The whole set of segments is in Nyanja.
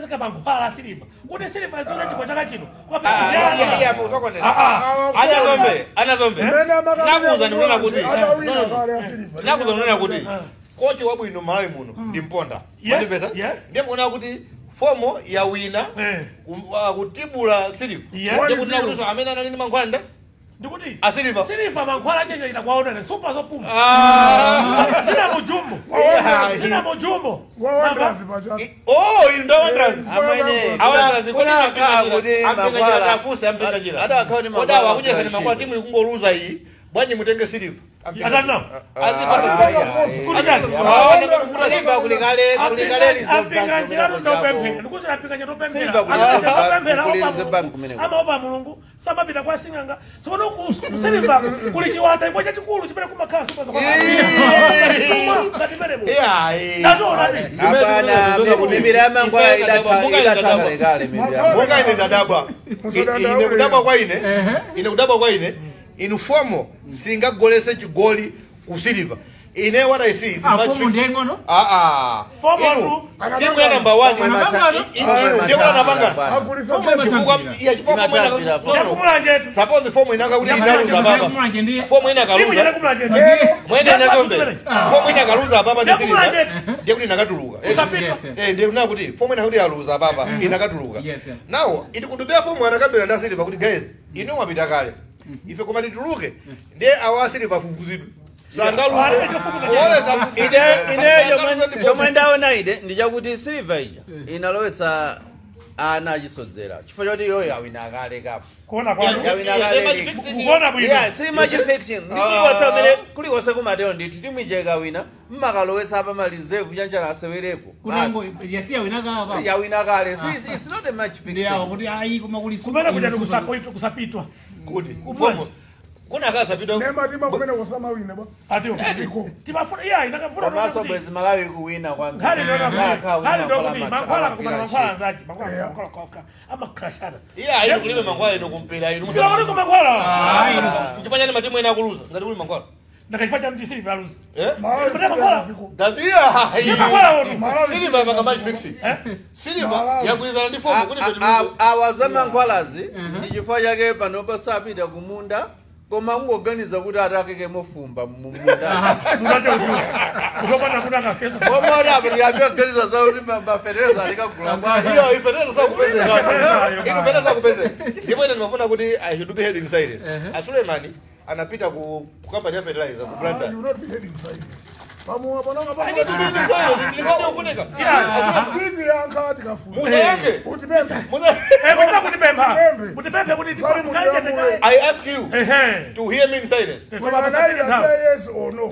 Kupereka mankhwala Silver. Kuti Silver izoza chikho chaka chino. Iya, muzokoneza. Anazombe, anazombe. Tinakuuza ndikunena kuti. Tinakuuza ndikunena kuti. Kochi wabwino Malawi muno ndi Mponda. Yes, yes. Ndiye mukuona kuti FOMO ya wina kutibula Silver. Ndiye kuti nakuti amene anali ndi mankhwala ndikuti a Silver. Silver mankhwala njenje itakuwaona super zopuma. Sina mujumbo. Sina mujumbo. Wanderers pacha. Oh, inu ndo Wanderers. Amene Awanderers kuna kuti mankhwala tafusa ampinga njira. Ada akaoni mankhwala. Odawa kunyesa ni mankhwala timu ikungoluza iyi. Bwanyi mutenge Silver. Atana. Amaopa Mulungu samapita kwa sing'anga sono ku Silver kuli chiwanda imwe chachikulu chimene kumakhala super monga ine ndadabwa ine kudabwa kwa ine ine kudabwa kwa ine inu FOMO singagolese chigoli ku Silver. Ine what I see is match fixing. FOMO timu ya number 1 inu ndiyo anapanga. Chifukwa FOMO ina suppose FOMO inanga kuti inaluza baba. FOMO ina kaluza. Mwene nazombe. FOMO ina kaluza baba ndi Silver. Ndiye kuti inakatuluka. Eh ndiye kuna kuti FOMO ina kuti aluza baba inakatuluka. Now itikudubea FOMO anakambira nda Silver kuti guys inu mwapita kale. Ife koma tituluke ndiye awa Silver fufuzidwe. Ine chomwe ndaona ine ndichakuti Silver ija inalowetsa ana achisodzera chifukwa choti iyoyo awina kale kapo. Kuona kwanu. Yawina kale. Kuona bwino. Yeah, si match fixing. Ndikuiwatsa amene kuliwonse kumatero ndithu timu ija ikawina mmakalowetsa apa ma reserve chanjala asewereko. Kunango yasiya wina kale apa. Yawina kale. It's not a match fixing. Ndiyawo kuti ayi koma kuli kumene kuja kusapitwa. Kuti FOMO kuna akasapitwa. Nema tima kumene kusama wina ba. Atiyo. Timafuna iya inakafuna. Komanso bwezi Malawi kuwina kwambiri. Khali ndo kuti mankhwala kumana mankhwala anzachi mankhwala koka ama crashana. Iya ayi kulibe mankhwala ino kumpira ino. Sila kuti kumankhwala. Ayi chifanya ni matimu ena akuluza ngati kuli mankhwala. Nakachifanya cha Silver aluza. Eh? Mankhwala. Iya. Mankhwala wotu. Silver panga match fixing. Silver yakulizana ndi FOMO kuti awa mankhwalazi ndi chifukwa chake panopa sapita kumunda. Koma ungoganiza kuti atakeke mofumba mumunda. Kutopanda kuna kaseso. Koma ora ndiyapyoganiza za kuti mafereza alikagula bwanji. Iyo ifereza sakupezeka. Ino fereza sakupezeka. Ndipo ine ndimafuna kuti I should be heading silence. Asulemani anapita ku company ya fertilizer ku Blanda. You not be heading silence. Pamuwa panonga pa. I need to be heading silence. Ndingofunika. Tizi yanka tikafuna. Musayange. Utipembe. Eh kutipemba. Kutipembe kuti tipembe. I ask you to hear me in silence. Say yes or no.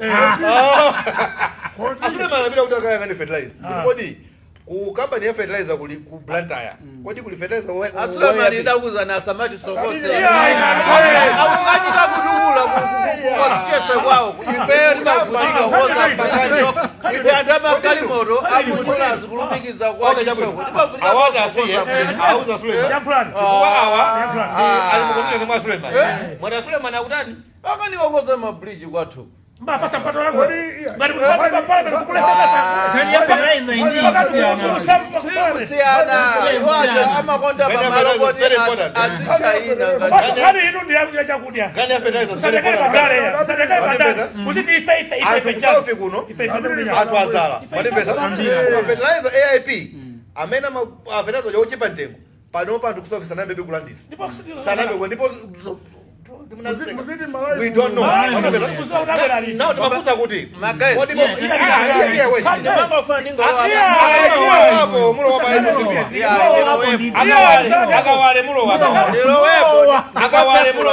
Asulemani anapita kuti akayanga ni fertilizer. Kodi ku company ya fertilizer kuli ku Blantyre. Kodi kuli fertilizer Asulemani ndakuza na samati sokose. Akukanika kutukula kukosikese kwawo. Ife timavutika kukoza mpakani. Ife anthu amagalimoto akufuna zikulumikiza kwa chisoko. Awaza asiye. Auza Suleiman. Chifukwa awa ali mukuziza mwa Suleiman. Mwana Suleiman akutani? Akanika kukoza ma bridge kwathu. Mbapasa mpato wangu. Ngati kuti pale kukulesa sasa. Kani ya fertilizer indi. Kusiyana. Waja amakonda pamalo kuti azishaina. Kani inu ndi yakuja chakudya. Kani ya fertilizer. Sadekele badale. Sadekele badale. Usiti ife ife ife ife. South kuno. Anthu azala. Mwandipeza. Fertilizer AIP. Amene fertilizer yochipa mtengo. Panopa anthu kusofisa sanambe kulandisa. Sanambe ndipo we don't know. Now timafusa kuti akawale mulo akawale mulo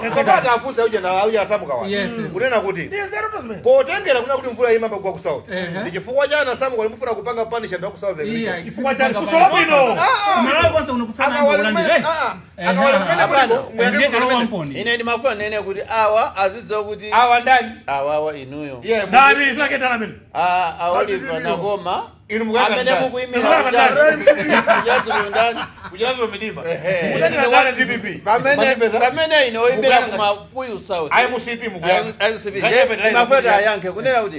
tikapata afusa uja na uja asamuka kunena kuti potengera kuna kuti mvula imamba kwa ku South ndi chifukwa chana asamuka limufuna kupanga punishment wa ku South chifukwa chani kusola bwino Malawi kwanza unokutsana ine ndimafuna nene kuti awa azidziwa kuti awa ndani awawa inuyo ndani zake ndani Oliver Nagoma Inu mukuyanga Amene ndani? mukuyimira ndani? Kuchirazo midima. Ehe. Ine wa DPP. Pamene Mandipeza? pamene ine oyimira Mukuyanga. kumapuyu South. IMCP mukuyanga. MCP. Ngati fertilizer Mafeta mukuyanga. ayankhe kunena kuti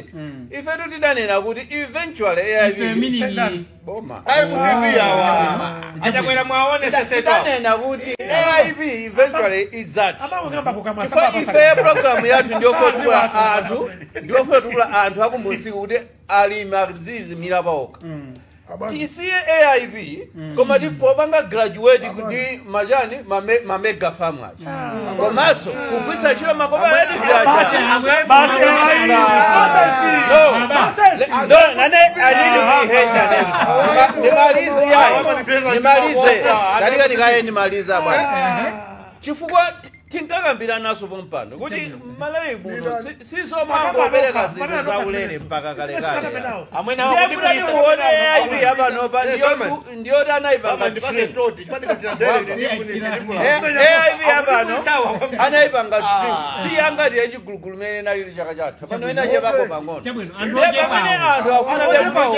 ife tutidanena kuti eventually Ife AIP meaning boma. IMCP awa. Achakwera mwaone seseto. Tidanena kuti AIP eventually idzati. Amangokamba kukamwa. Ife ife program yathu ndiyofotukula anthu ndiyofotukula anthu akumbusiku kuti alimi azizimira paokha. Tisiye AIP koma tipopanga graduate kuti machani ma mega farm aja. Komanso kugwiritsa ntchito makopa Basi aja. basi ayi. No. Basi. No, nane I need to be heard. Nimalize yayi. Nimalize. Katika ndikaye nimaliza bwana. Chifukwa tinkakambira naso pompano kuti Malawi muno sisomangopereka zinthu zaulere mpaka kalekale. Amwene awa Ndiye kuti kundikuisa. muone AIP yapanopa Eh, Bama. ndiyoti anayipanga Bama ndipase trim. toti. Chifandikatira direct. AIP yapano Akundikuisawa. anayipanga trim. Si angati yachigulugulu mene nalili chaka chatha. Pano ina chepako pang'ono. chabwino anthu Ndiye pamene ochepawo. anthu afuna Ochepawo.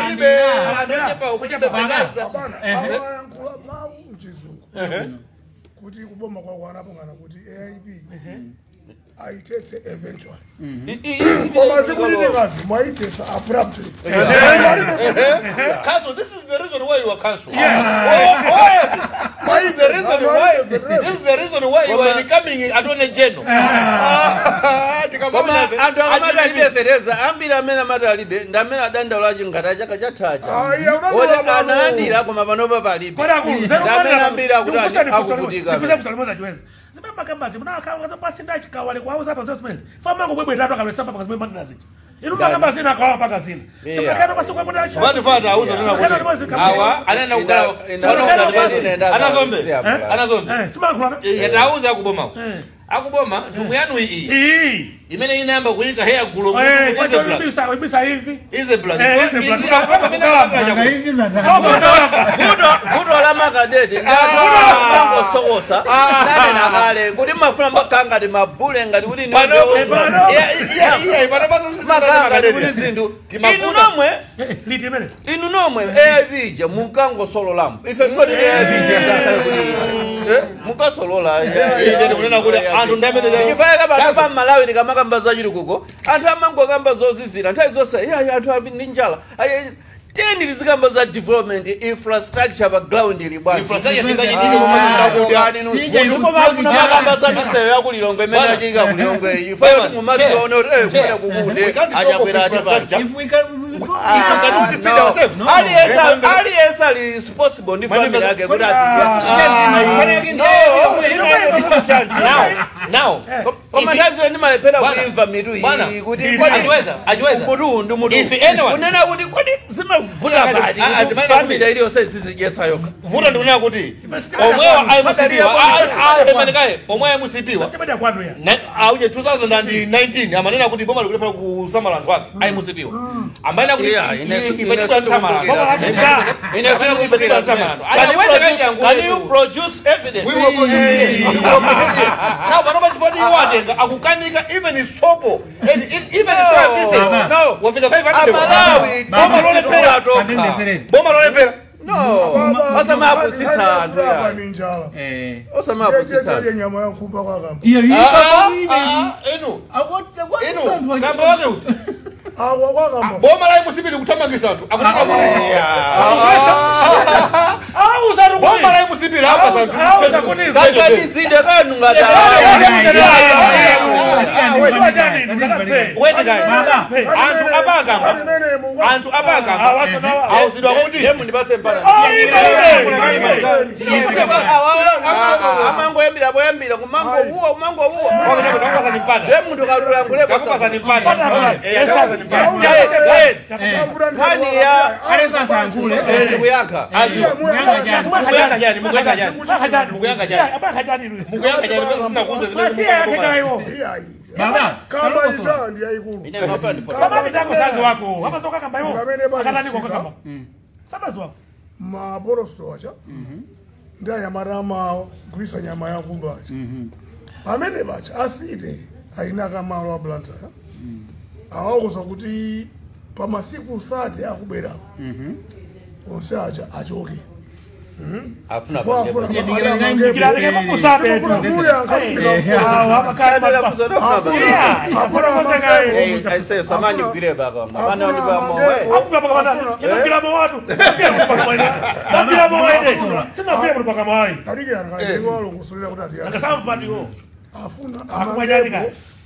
kulibe anthu ochepawo kulibe Baba. Abana, Ehe. awayankhula mawu mchizungu kuti kuboma kwako anapangana kuti AIP aitetse eventually koma zikuitikazi mwaitesa abruptly. Council, this is the reason why you are council. Yes. Oh, oh, yes. This is the reason why. This is the reason why you are becoming attorney general. Ah, Koma anthu akamati alibe fereza ambiri amene amati alibe ndi amene adandaulacho ngati chaka chathacha Ayi, akudandaula oti pano. analandira koma panopa palibe. Kodi akulu, Ndi amene ambiri akuti akuvutika. Vati fata auza nuna kuti. Awa anena kukala. Anazombe. Anazombe. Yatauza akuboma. Akuboma ntumu yanu iyi. Imene inayamba kuyika heya gulo. Ize black. Ize Vuto la makadeti angosokosa nanena kale kuti mafuna makanga ngati mabule ngati kuti Iya, iya, makanga ngati kuti zinthu inu nomwe inu nomwe AIP ija munkangosololamo ife tifoti AIP ija ngakhale kuti ite munkasolola. Kunena kuti anthu ndi amene chifukwa pano pa Malawi tikamakamba zachitukuko anthu amangokamba zozizira nthawi zonse iya anthu ali ndi njala. Ayi, teni tizikamba za development infrastructure pa ground ili bwanji. Infrastructure singachitike koma Makamba za misewu ya kulilongwe imene achitika kulilongwe iyi ife mumadziona kuti eh kumene kukude We can't talk of achakwera ati infrastructure. If we can, we If we cannot feed ourselves. Aliyense ali responsible ndi family yake kuti Now, now, koma nthawi ndimalephera Bwana, kuimva mitu bwana, iyi kuti kodi achiweza, achiweza. mutu ndi mutu If anyone- kunena kuti kodi zimavuta pati Ah, ah, kuti family iliyonse zizidyetsa yokha. Vuta ndikunena kuti omwewa IMCP wa emanikaye omwe IMCP wa auje 2019 amanena kuti boma likulephera kusamala anthu ake IMCP wa amanena kuti Yeah, ife tikusamala anthu. Ine Ife tikusamala anthu. Can you Achiweza produce, kaiti can you yangu produce evidence? We will produce. We will produce. Now panopa chifukwa iwo atenga akukanika even sopo and even soya pieces. No. Wafika 500. Amalawi Boma lolephera. Katendezereni. Boma lolephera. No. Osamapusitsa anthu ya. Ni njala. Eh. Osamapusitsa. Yeye nyama ya nkhumba kwakamba. Iyo iyo. Inu Inu. inu kamba wake kuti Awa kwakamba. boma la MCP likuthamangitsa anthu akutenga boma la MCP lapa Auza Kaganizidwe kanu ngati Wait guys. Anthu apakamba. Anthu apakamba. Auzidwa kuti Yemu ndipatse mpata. Amangoyambira poyambira kumango uwa kumango uwa. Takupasani mpata. Ndiye munthu kalula Takupasani mpata. Okay. Eh, takupasani mpata. Guys, guys. Nkhani ya Alesa asankhule. ndikuyankha. Mukuyankha chani? Mukuyankha chani? Mukuyankha chani? Mukuyankha chani? Pesa sinakuuza zimene Iyayi. Baba. Kamba ija ndi yayikulu. Ine mafuna ndifo. Maporosto acha ndi anyamata amagulitsa nyama ya nkhumba acha pamene pacha asite aina kamalo a Blantyre awauza kuti Pamasiku 30 akubwerawo. Onse aja achoke. Afuna Afuna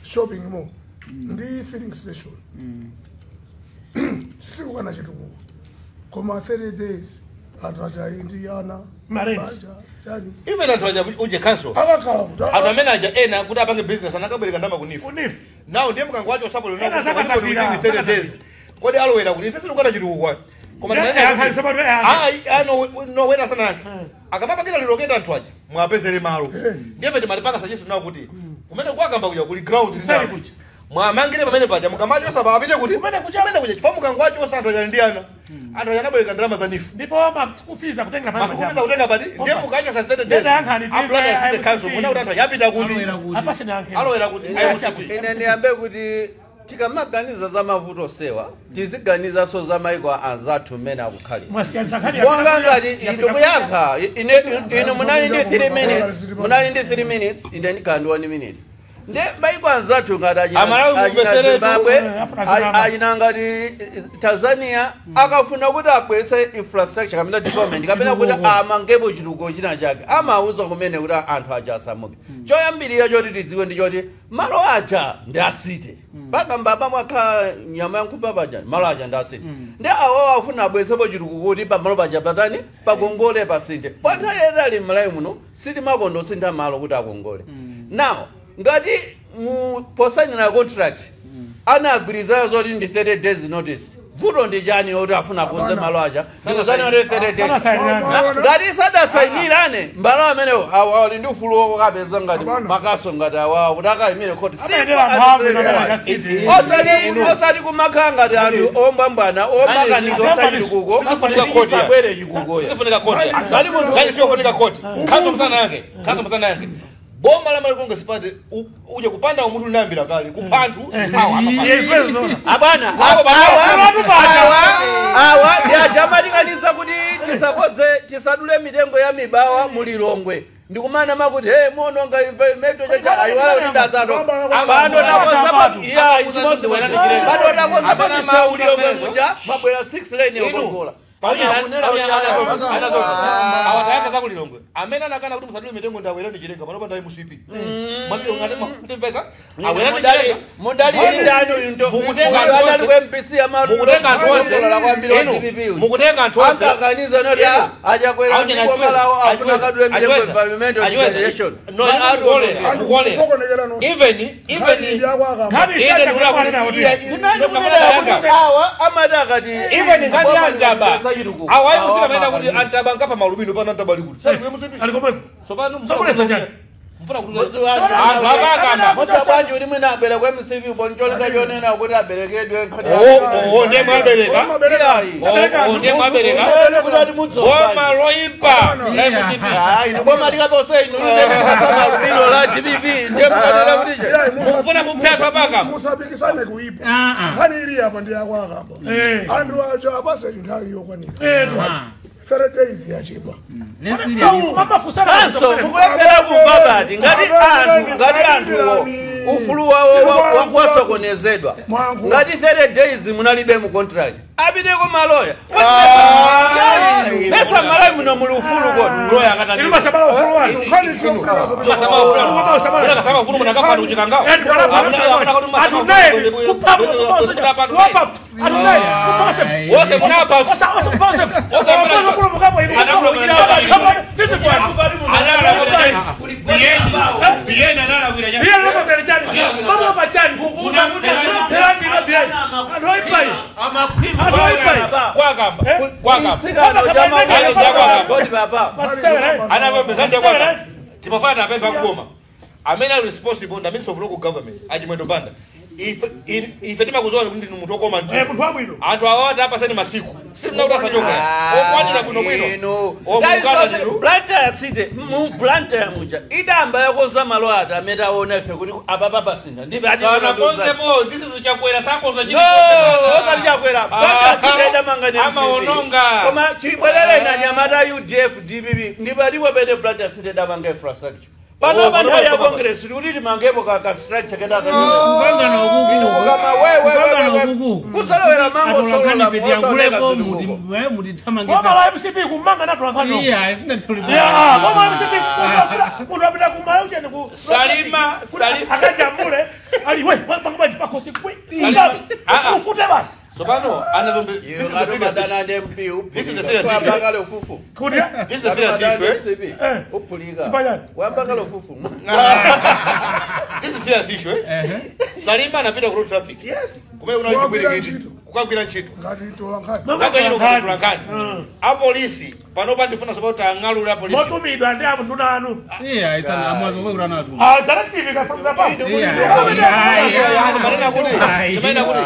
shopping mall ndi filling station. Sikukana chitukuko. Koma 30 days antu Indiana even anthu aja uje council akakhala kuti anthu amene aja ena kuti apange business anakabwereka ndama kunifu now ndiye mkango wacho sapo lino within 30 days kodi alowera kuti ife sitikukana chitukuko koma no wena sana yake akamapangira liloketa anthu aja mwapezere malo ndiye fete malipaka suggestion nawo kuti kumene kwakamba kuja kuli ground mwamangire pamene paja mukamacho saba apite kuti kumene kuja chifukwa mukango wacho anthu aja ndi ana anthu aja anabwereka ndalama za nifu ndipo makufiza kutenga pamene makufiza kutenga pati ndiye mukacho sa 30 days aplata city council muna kuti anthu yapita kuti alowera kuti ine ndiyambe kuti tikamaganiza za mavuto sewa tiziganizaso za maiko anzathu mmene akukhalira bonga ngati ndikuyankha ine munali ndi 3 minutes munali ndi 3 minutes ine ndikhala ndi 1 minute nde maiko anzathu ngati achina Zimbabwe achina ngati Tanzania akafuna kuti abweretse infrastructure kapena development kapena kuti amangepo chitukuko china chake amauza kumene kuti anthu aja asamuke. Choyambirira choti tidziwe ndi choti malo aja ndi asite pakamba pamwakha nyama ya nkhumba paja malo aja ndi asite ndi awawo afuna abweretsepo chitukuko kuti pamalo paja patani pakongole pasite. Kwa nthawi yayitali m'Malawi muno sitimakonda sintha malo kuti akongole. Now ngati mu posayinira contract anagwirizana zoti ndi 30 days notice vuto ndi chani oti afuna akonze malo aja ndikuzani kuti 30 days ngati sadasayinirane mbalo amenewo awa ali ndi ufulu wokapeza ngati makaso ngati awawo kuti akayimire khoti osati kumakhala ngati anthu ombambana omakaniza osati chitukuko tisabwere chitukukoya ngati koti khaso msana yake boma la Malawi Congress Party uje kupanda umutu linambira kale kupanthu abana awa ndi ajamatikaniza kuti tisakoze tisadule mitengo ya mibawa mulilongwe ndikumana makuti hey mononga environmental chacha ayiwala kuti ndadzato pano takoza iya ichimodzi pano takoza pa ulilongwe muja mabwera 6 lane yokongola awatayaka zakulilongwe amene anakana kuti musadule mitengo ndi awera ndichilenga panopa ndayi musipi mwatimvesa awera ndichilenga mundali ndani uyu ndo mukutenga ku MPC mukutenga anthu onse mukutenga anthu onse akaganiza noti achakwera ndipo malawo afuna kadule mitengo environmental degradation no mukolera even awa amati akati even ngati antaba awa ikusika maina kuti antaba nkapa malubino pana antaba likuti sali musipi alikomweko so pano mfuna kuti anthu akakamba mutsa uli mwina abere kwa MCP bonjoleka yonena kuti aberekedwe nkhani oh ndiye mwabereka oh ndiye mwabereka boma loipa la MCP ah ino boma likapose ino malubino la DPP ndiye mkanena kuti mufuna kuphetwa paka musapikisane kuipa nkhani ili apa ndi akwakamba anthu aja apase nthawi yokwanira 30 days yachepa. Kanso mukulephera kumbabati ngati anthu ngati anthuwo ufulu wawo wasokonezedwa ngati 30 days munalibe mu contract apiteko maloya pesa Malawi muno muli ufulu kodi loya akatani inu masabala ufulu wanu masabala ufulu munakapanda kuchikangawo atunaye kupapo kupapo atunaye kupapo wose munapa osa osa timafana apempha kuboma amene ali responsible ndi Minister of Local Government achimwendo banda Ife timakuzowa kuti ndinu munthu wokoma mtima. Munthu wabwino. Anthu awa tapaseni masiku. Simuna kuti asachoke. Okwanira bwino bwino. Blantyre City, mu Blantyre muja. Idamba yakonza malo ati amene aona ife kuti apapa pasinda. Ndibe ati Sanakonzepo, this is Chakwera sakonza chili. No, osati Chakwera. Blantyre City idamanga ne Amaononga. Koma chibwerere na nyamata UDF DPP. Ndibe alipo pene Blantyre City idamanga infrastructure. Pano panthawi ya Congress kuti timangepo ka structure kenaka. Kupangana ukuku. Kama wewe ukuku. Kusolowera mango solola. Atolankhani muti thamangisa. Boma la MCP kumanga na tolankhani. Iya, isina Yeah, boma la MCP munthu apita kumala uchene ku Salima, Salima. Akajambule ali we mango pakosi kwe. Salima. Ufute basi. Sopano, anazombe this is the serious issue. This is the serious issue. Wambakale ufufu. This is the serious issue. Upulika. Wambakale ufufu. This is serious issue. Salima anapita ku road traffic. Yes. Kumene kuna chibwirikiti. Kukagwira ntchito. Ngati tolankhani. Kukagwira tolankhani. Apolisi panopa ndifuna sopano tang'alula apolisi. Motumidwa ndi apo nduna anu. Iya, isana amwazo kwekura natu. Ah, directive kasamza pa. Manena kuti, manena kuti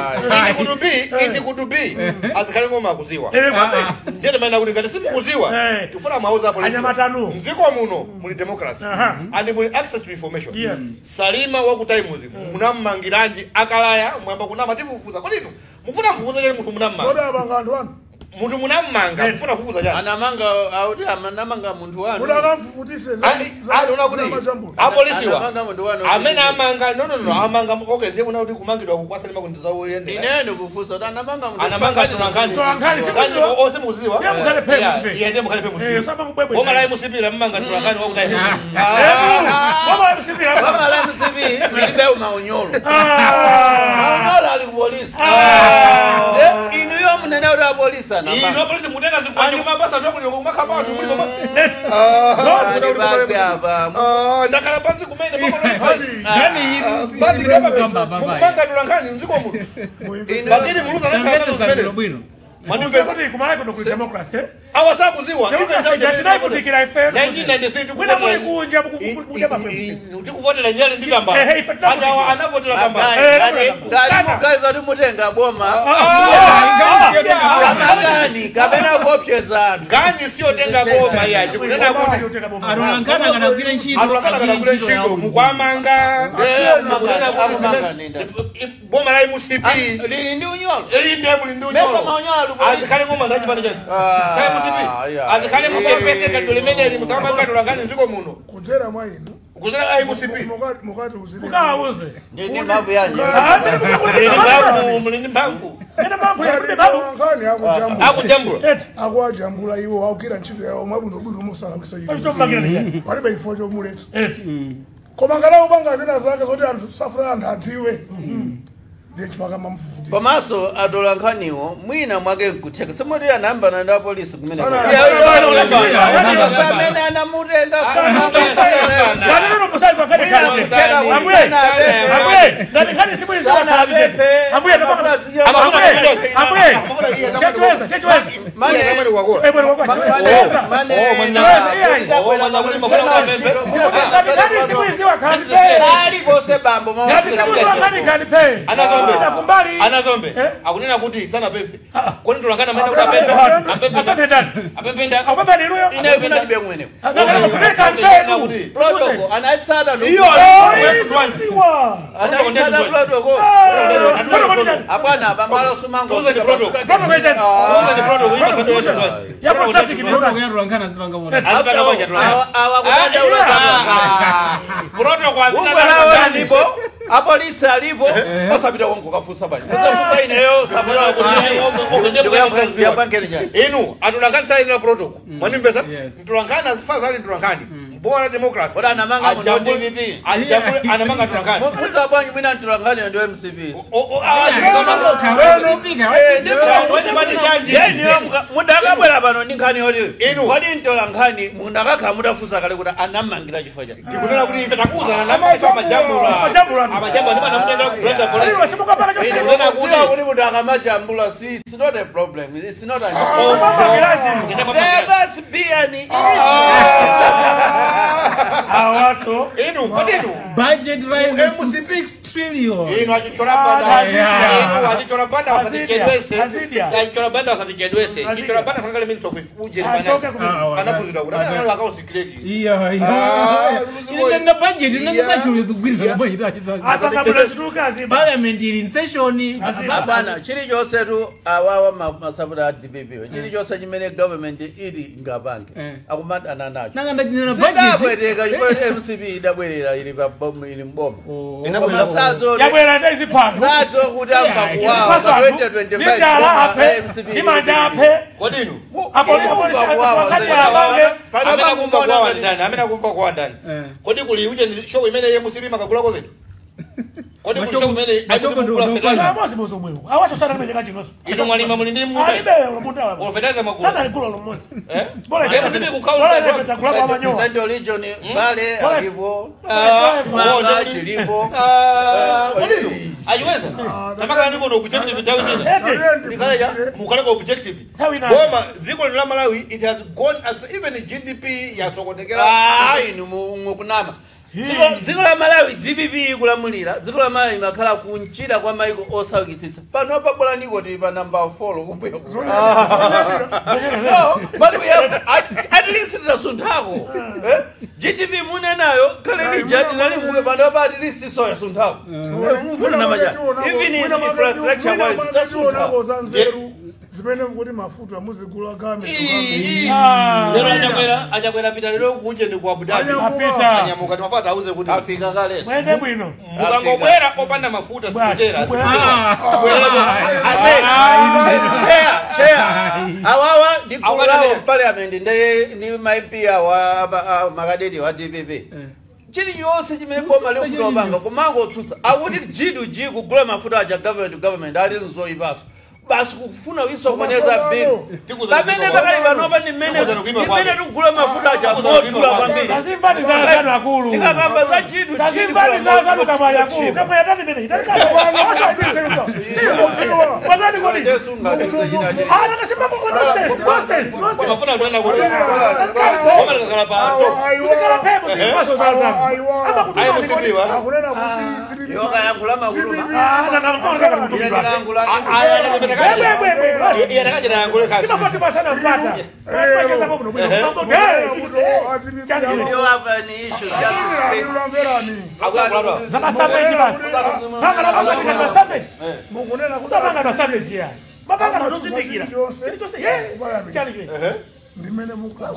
it could be azikhale ngoma akuziwa. Ndiye manena kuti ngati simukuziwa tifuna mauza apolisi. Anyamatanu. Mdziko muno muli democracy and muli access to information. Yes. Salima wa ku Times munammangiranji akalaya mwamba kunama tifufuza. Kodi inu mufuna mfufuza chani munthu munammanga? Kodi abanga anthu anu? Munthu munammanga mufuna fufuza chani? Anamanga auti anamanga munthu wanu. Kuti akamfufutise za anaona kuti apolisiwa amene amanga no amanga okay ndiye kuna kuti kumangidwa kwa Salima kuti zawoyende. Ine ndikufusa kuti anamanga munthu anamanga tolankhani. Tolankhani ose mukuziwa. Ndiye mukhale phe. Iye ndiye mukhale phe muziwa. Saba kubwebwe. Boma la MCP lamanga tolankhani wakuti ayi. Boma la MCP. Boma la MCP lilibe maunyolo. Maunyolo ali ku polisi. Inuyo munene kuti apolisi anamanga. Ino polisi mutenga zikwanje kumapasa tokuti kumakhapa anthu muli koma. Basi apa. Ndakhala pansi kumene Gani mukumanga tolankhani mdziko muno. Bakili muluza anatha zimene. Bwino. Mandimvesa kuti kumala kuno kuli democracy. Awasakuziwa even ife 1993 Mwina muli kunja mukuja mapembe. Tikuvotera nyale ndi tambala. Anthu awa anavotera tambala. Ngati mugaza kuti mutenga boma. Ngani kapena kuopseza anthu. Ngani siyotenga boma iya tikunena kuti Atolankhani kana kugwira ntchito. Atolankhani kana kugwira ntchito mukwamanga. Tikunena kuti boma la MCP lili ndi unyolo. Ili ndiye muli ndi unyolo. Azikhale ngoma za chipani chacho. Sa MCP. Azikhale mukepese kadole limene musamanga tolankhani mdziko muno. Kudzera mwa inu. Kudzera MCP. Mukati uzire. Mukauze. Ndi mphamvu yanji. Muli ndi mphamvu. Ena mphamvu ya kuti babu. Nkhani akujambula. Akujambula. Akuwajambula iwo akugwira ntchito yawo mwabwinobwino musalakwisa iwo. Palibe chifukwa chomuletsa. Koma ngati akupanga zina zake zoti anthu safuna anthu adziwe. Ndiye chifukwa mamufufutisa. Komanso atolankhaniwo mwina mwake nkutheka simoti anayambana ndi apolisi kumene. Amene anamutenga aliponse bambo Anazombe akunena kuti sana pepe koni tolangana maina kuti apepe apepe ndani Apepe ndiruyo ine kuna ndibe mwene protocol anaitsata iyo anaitsata protocol abwana abamalo sumango ya traffic Protocol ya tolankhani zipanga bora. awa kudandaula protocol Ungwelawo alipo apolisi alipo osapita kongo kafusa bani kafusa ineyo sabura inu atolankhani sayenera protocol mwanimvesa mtolankhani azifaza ali mtolankhani mbona la democracy Ora anamanga munthu wa DPP. Ajambule anamanga mtolankhani Mukudza bwanji mwina mtolankhani ndi MCP. Mudakabwera pano ndi nkhani yoti kodi mtolankhani mundakakhala mutafunsa kale kuti anamangira chifukwa chani. Tikunena kuti ife takuwuzana namaita amajambula. Amajambula. Amajambula ndipo anamutenga ku Brenda Police. Aliwa simukapaka chose. Tikunena kuti munthu akamajambula si it's not a problem. It's not an Simukapaka There must be an issue. Awaso. Inu, kodinu. Budget rises to 6 trillion. Inu achichora banda. Inu achichora banda wasatichedwese. Achichora banda wasatichedwese. Achichora banda sangale minister of uje finance. Anapuzira kuti amene akausikleki. Iya, iya. Ine na budget ine ndachuleza kugwirizana budget achiza. Apa Parliament ili in session. Abana chilichonse tu awawa masaputa a DPP chilichonse chimene government ili ngapange akumadana nacho. Nanga ndachinena budget. Zidabwereka chifukwa MCP idabwerera ili pa bomu ili mboma. Koma sadzo Yabwera ndi ziphaso. Sadzo kuti amva kuwawa pa 2025 Ndichala aphe. MCP Imanda aphe. Kodinu. Apo Amene akumva kuwawa ndani. Kodi kuli uje show imene ye MCP makagula kozetu. Kodi kuli show imene Mashoko akugula fertilizer. Amosi bozo mwewe. Awaso sana nimejeka chinoso. Inu mwalima muli ndi munda. Alibe munda wa. Fertilizer makula. Sana alikula lomosi. Eh? Bora MCP kukaula. Bora kula kwa manyoa. Central Region bale alipo. Manga chilipo. Kodinu. Ayiweza. Tamakala niko no objective ndawo zina. Mukale kwa objective. Boma dziko la Malawi it has gone as even GDP yatsokonekera. Inu mukunama. Dziko la Malawi DPP kulamulira. Dziko la Malawi makhala kunchira kwa maiko osaukitsitsa. Pano pabola niko tili pa number 4 kumbuyo. No, but we have at least tasunthako. GDP munenayo kale lija tinali mbuyo pano pa at least so yasunthako. Mufuna namaja. Even infrastructure wise tasunthako. Zimene kuti mafuta muzigula game. Lero achakwera pita lero kuje ndi ku Abu Dhabi. Apita. Anyamuka timafata auze kuti afika kale. Mwende bwino. Mukangobwera opanda mafuta sikutera. Ase. Chair. Awawa ndi kulawo parliament ndi MP awa makadeti wa DPP. Chili yonse chimene boma likufuna banga kumangotsutsa akuti G to G kugula mafuta aja government to government ali nzoyipaso. Basi kufuna uyisokoneza bill. Pamene pakali panopa ndi mmene tikugula mafuta aja modula kwambiri. Tazimvani za azanu akulu. Tikakamba za G to G. Tazimvani za azanu kamali akulu. Kamwe yatani mene. Watani kodi. Nakasema mko nonsense, nonsense, nonsense. Mafuna ndana kodi. Koma likakhala pa top. Likakhala pepo ziphaso za azanu. Ama kutuma ni kodi. Akunena kuti TPP. Yoka yankhula makuluma. Ndimene mukha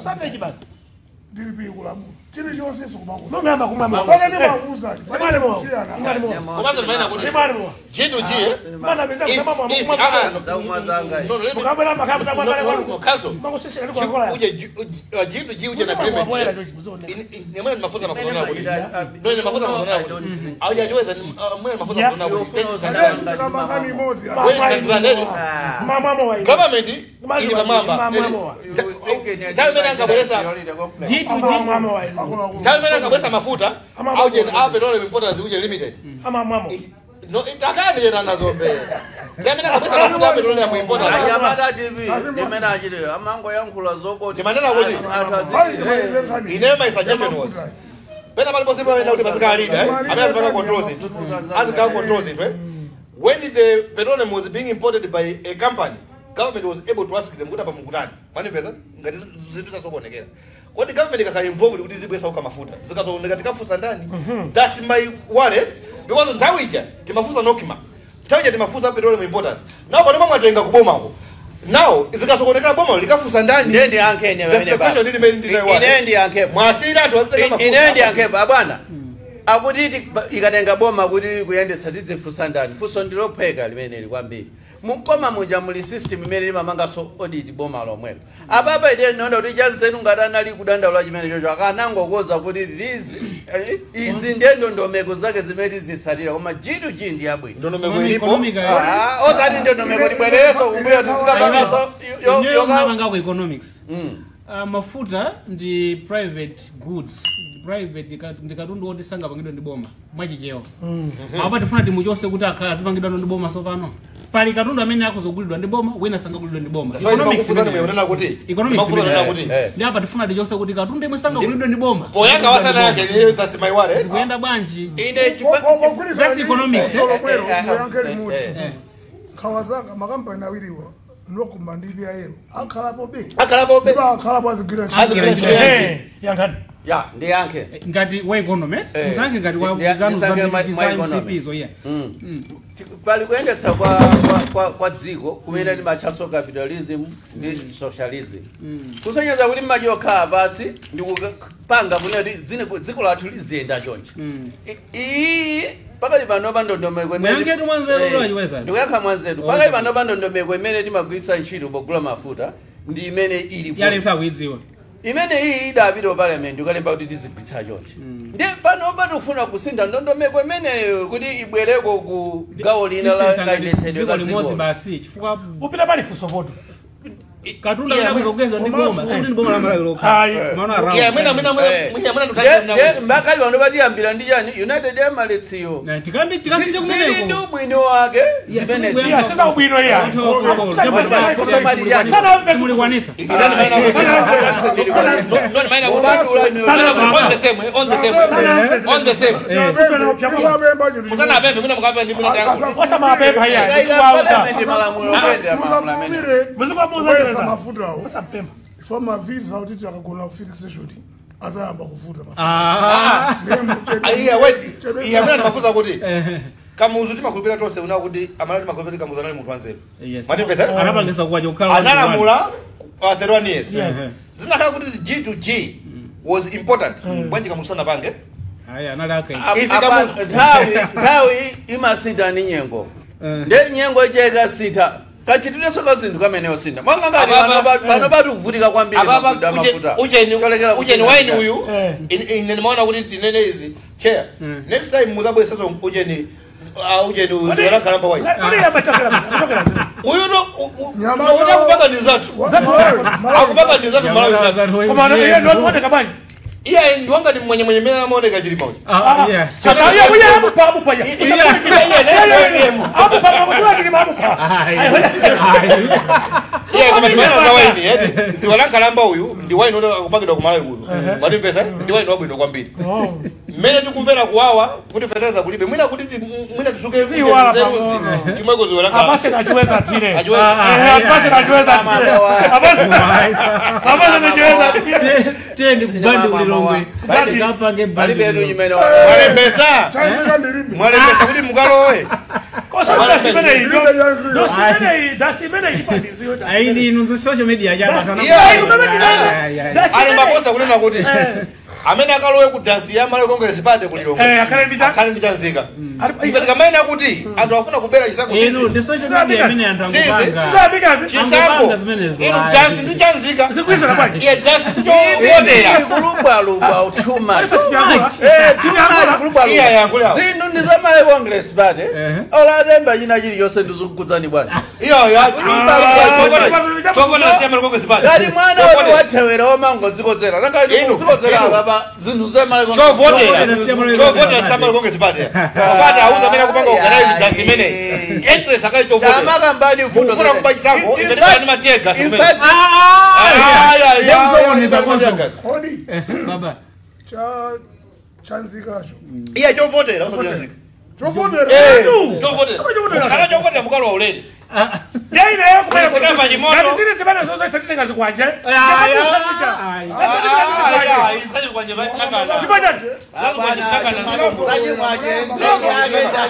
DPP kulamu. Chili chonse sikumakuza. Mungamba kumama. Pale ni makuza. Simani mo. Komanso maina kuti. Simani mo. G to G. Mana beza kusema mwa mwa. Mukabela makabu tamwa kale kwa. Kazo. Mango sisi alikuwa kwa. Uje G to G uje na agreement. Ni mwana mafuza makuzana kuti. Ndio ni mafuza makuzana kuti. Haujajiweza ni mwana mafuza makuzana kuti. Kama kani mozi. Mama mwa. Government ili pamamba. Tawe ngabweresa G to G. Tawe ngabweresa mafuta auje petrol importers uje limited. Ama mama. No itakani yena nazombe. Ndamene ngabweresa mafuta petrol ya importers. Anyamata TV ndimene achiteyo amango yankhula zokoti. Ndimanena kuti ine my suggestion was pena palipo sipo pamene kuti pasika alida amene azipanga controls it. Azikanga controls it. When the petroleum was being imported by a company, government was able to ask them kuti apa mukutani. Manifesta ngati zinthu zasokonekera. Kodi government ikakhala involved kuti zibwesa uka mafuta. Zikazooneka tikafusa ndani. That's my worry because nthawi ija timafusa Nokima. Nthawi ija timafusa petroleum importers. Now pano mwatenga kubomako. Now zikasokonekera boma likafusa ndani. Ndiye ndiyankhe ine That's the question ndili ndili. Ine ndiyankhe. Mwasira anthu azitenga mafuta. Ine ndiyankhe bwana. Akuti ikatenga boma kuti kuyendetsa tidzifusa ndani. Fuso ndilopheka limeneli kwambiri. Mumboma muja muli system imene limamangaso audit boma lomwelo. Apapa ine ndinoona kuti chanzeru ngati anali kudandaula chimene chocho akanangokoza kuti these izi ndiye ndondomeko zake zimene tizitsatira koma G to G ndi yabwino. Ndondomeko ilipo. Osati ndondomeko tibwerereso kumbuyo tizikapangaso yoka economics. Mafuta ndi private goods. Private ndi katundu woti sangapangidwe ndi boma mwachichewa. Apa tifuna timuchose kuti akhala azipangidwa ndi boma sopano. Pali katundu amene akuzogulidwa ndi boma, wina sangagulidwa ndi boma. Economics Economics ndi apa tifuna tichonse kuti katundu imwe sangagulidwa ndi boma. Poyanga wasana yake that's my word. Zikuyenda bwanji. Ine that's economics. Khawazanga makampani awiriwa ndokumba ndi BIL akhalapo be. Akhalapo be. Akhalapo azigwira ntchito. Yankhani. Ya, ndiyankhe. Ngati wa economist, musange ngati wa zanu za MCP zo yeah. Pali kuyendetsa kwa dziko kumene timatchaso capitalism ndi socialism. Kusonyeza kuti mmaji okhala pasi ndi kupanga kunena kuti dziko lathu liziyenda chonchi. Iyi pakali pano pa ndondomeko imene Muyankhetu mwanzeru achiweza. Ndikuyankha mwanzeru. Pakali pano pa ndondomeko imene timagwiritsa ntchito pogula mafuta ndi imene ili. Yali sakuidziwa. Imene iyi idapita ku parliament ukalemba kuti tizigwiritsa chonchi. Ndi pano patifuna kusintha ndondomeko imeneyo kuti ibwereko ku gawo lina la kayendetsedwe ka dziko basi chifukwa upita pali funso voto. Katunda anakuzogezwa ndi boma, sikuti ndi boma la Malawi lokha. Maona around. Yeah, mwina mbakali vano vatiyambira ndi chani United Emirates yo. Tikambi tikasinthe kumeneko. Ndi ubwino wake zimene. Yeah, sina ubwino ya. Simulikwanisa. On the same. Musana apembe mwina mukapembe ndi mwina tangu. Wasa mapepa ya. Musa mafuta awo. Foma visa kuti akagona ku filling station azayamba kuvuta mafuta. Iya wait. Iya mwina mafuta kuti Kamuzu timakhulupirira tonse una kuti amala timakhulupirira Kamuzu anali munthu wanzeru. Mwatimvesa? Anapangisa kuwaja kukhala analamula 31 years. Yes. Zinakhala kuti G to G was important. Bwanji Kamuzu sanapange? Aya anali ake. Nthawi imasintha ndi nyengo. Ndi nyengo icheka sintha. Kachitireso kazinthu kameneyo sintha. Mwanga ngati pano pati kuvutika kwambiri mafuta. Ucheni waini uyu. Ine nimaona kuti tinene izi. Chair. Next time muzabweresanso ucheni ucheni uzolakhalamba waini. Uyu no akupanga ndi zathu. Akupanga ndi zathu Malawi zathu. Koma iye ndo akuoneka bwanji. Iye ndi wanga ndi mwenye mwenye mene amaoneka chilima uja. Yeah. Iya uya amupa amupa ya. Amupa makuti chilima amupa. Iye koma timaona za waini eti. Ziwalakhalamba uyu ndi waini oti akupangidwa ku Malawi kuno. Mwatimvesa? Ndi waini wabwino kwambiri. Mmene tikumvera kuwawa kuti fertilizer kulibe mwina kuti mwina tisuke zeruzi timweko ziwalakhalamba. Abase nachiweza atire. Abase nachiweza atire. Abase nachiweza atire. Tendi kubandi ulilongwe. Ngapange bandi. Palibe chimene mwalembesa. Mwalembesa kuti mukalowe. Kosa ndasimene iyi. Ndasimene iyi, ndasimene ifandiziwe. Ayi ndi inu social media ya basa. Ali makosa kunena kuti amene akalowe ku dance ya Malawi Congress Party kulilongwe. Akhale ndi chanzika. Ife tikamaina kuti anthu afuna kubera chisankho sisi. Inu ndi social media amene anthu akupanga. Chisankho. Inu dance ndi chanzika. Zikuizana bwanji. Iye dance ndi chokodera. Kulubwalubwa too much. Kulubwalubwa. Iye yankhula. Zinthu ndi za Malawi Congress Party. Olatemba china chilichonse ndizikukudzani bwana. Iyo ya chokodera si Malawi Congress Party. Ngati mwana woti wathewera womangodzikodzera. Nanga ndikudzikodzera baba zinthu za Malawi Congress. Chovodera. Chovodera si Malawi Congress Party. Pata auza amene akupanga organize dance imene. Interest akayi chovodera. Tamakambani mfundo. Mufuna kuba chisankho, ife tipani matega In fact, Kodi Baba. cha chanzikacho. Iye chovotera osati chanzika. Chovotera. Chovotera. Kana chovotera mukalowa ulere. Yaine kumene Sikafa chimoto. Ngati zili zimene zozo ife tinenga zikwanje.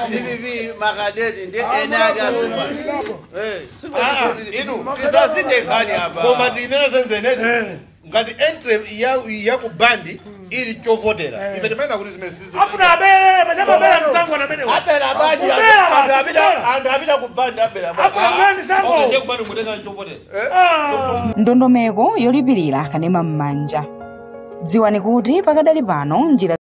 TV makadeti ndi ena ake azimwa. Inu tisasinde nkhani apa. Koma tinene zenzeneti ngati entry ya ku bandi ili chovotera. Ife timaena kuti zimene sizo. Afuna abele, pachapa abele msango na abele. Abela bandi anthu apita ku bandi abela. Afuna abele msango. Okay, ku bandi mutenga chovotera. Ndondomeko yolipirira kanema m'manja. Dziwani kuti pakadali pano njira